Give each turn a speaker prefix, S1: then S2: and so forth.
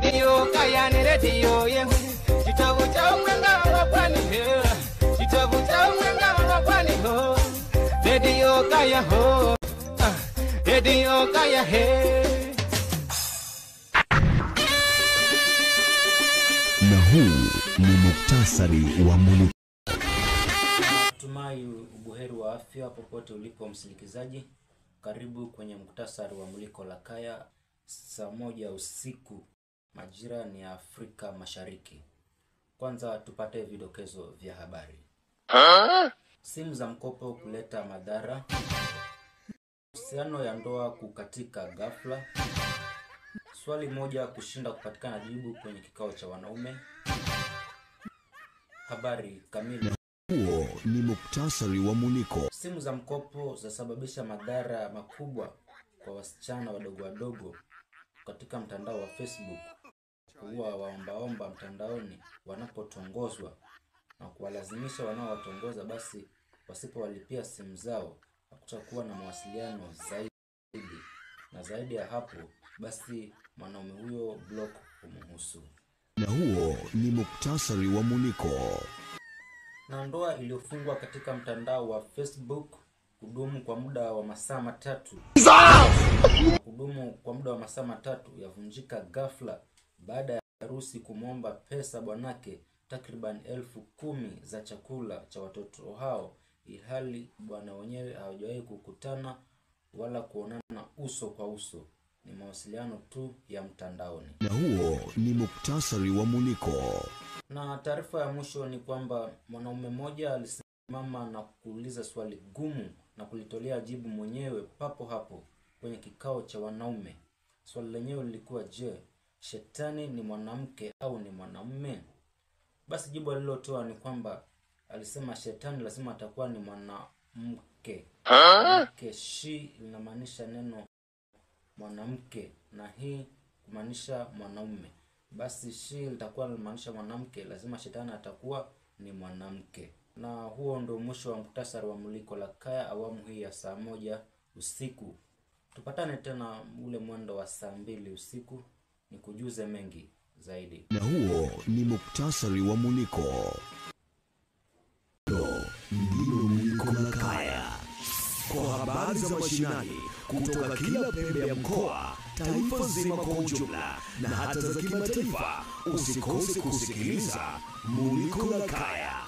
S1: Radio Kaya ni radio yewe. Kitovu cha umwenga wa pwani, kitovu cha umwenga wa pwani ho. Radio Kaya ho, Radio Kaya he.
S2: Na huu ni muktasari wa Muliko.
S3: Natumai ubuheri wa afya popote ulipo msikilizaji. Karibu kwenye muktasari wa Muliko la Kaya saa 1 usiku majira ni Afrika Mashariki. Kwanza tupate vidokezo vya habari. Simu za mkopo kuleta madhara. Uhusiano ya ndoa kukatika ghafla. Swali moja kushinda kupatikana jibu kwenye kikao cha wanaume. Habari kamili.
S2: Huo ni muktasari wa Muliko.
S3: Simu za mkopo zasababisha madhara makubwa kwa wasichana wadogo wadogo katika mtandao wa Facebook. Huwa waombaomba mtandaoni wanapotongozwa na kuwalazimisha wanaowatongoza, basi wasipowalipia simu zao hakutakuwa na mawasiliano zaidi, na zaidi ya hapo basi mwanaume huyo block umuhusu.
S2: Na huo ni muktasari wa Muliko.
S3: Na ndoa iliyofungwa katika mtandao wa Facebook kudumu kwa muda wa masaa matatu yavunjika ghafla baada ya harusi kumwomba pesa bwanake takriban 10,000 za chakula cha watoto hao, ilhali bwana wenyewe hawajawahi kukutana wala kuonana uso kwa uso, ni mawasiliano tu ya mtandaoni.
S2: Na huo ni muktasari wa Muliko.
S3: Na taarifa ya mwisho ni kwamba mwanaume mmoja alisimama na kuuliza swali gumu na kulitolea jibu mwenyewe papo hapo kwenye kikao cha wanaume. Swali lenyewe lilikuwa, je, shetani ni mwanamke au ni mwanamume? Basi jibu alilotoa ni kwamba alisema shetani lazima atakuwa ni mwanamke. Mwanamke, shi linamaanisha neno mwanamke na hii kumaanisha mwanaume. Basi shi litakuwa linamaanisha mwanamke, lazima shetani atakuwa ni mwanamke. Na huo ndio mwisho wa muktasari wa Muliko la Kaya awamu hii ya saa 1 usiku. Tupatane tena ule mwendo wa saa 2 usiku nikujuze mengi zaidi.
S2: Na huo ni muktasari wa Muliko. Ndilo Muliko la Kaya.
S4: Kwa habari za mashinani kutoka kila pembe ya mkoa, taifa zima kwa ujumla na hata za kimataifa, usikose kusikiliza Muliko la Kaya.